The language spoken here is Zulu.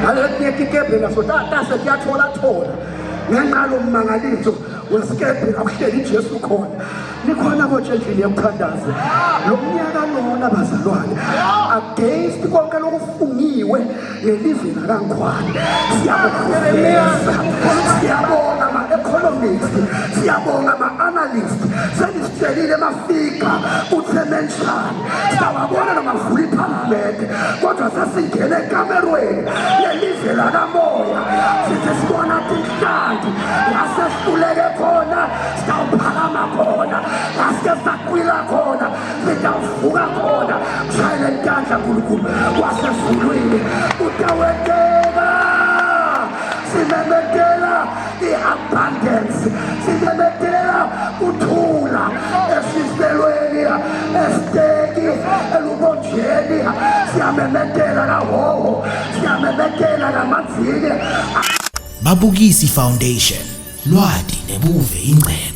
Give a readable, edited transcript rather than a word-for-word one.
Naletinye tikebhe naso tase tiyatholathola ngenxa lommangaliso wesikebhe akuhleli Jesu khona. Nikhona konje endlini yomthandazo lo mnyaka lona bazalwane, against konke lokufungiwe lelive lakaNgwane, siyabonga, siyabonga ma-economist, siyabonga ma-analyst, senisitshelile emafika uthemenshani, sawabona nomavula iphalamende, kodwa sesingena ekamerweni lelive lakamoya, sithi sibona tinhlanti lasehluleke khona, sitawuphakama khona, lasike sakwila khona, sitawuvuka khona. Shayela intandla Nkulunkulu wasezulwini, utawenteka. Simemetela i-abundance, simemetela kuthula esiselweni, esiteki, elubonjeni, siyamemetela kahoho, siyamemetela kamanzini. Babukisi Foundation, lwati nebuve ingcebo.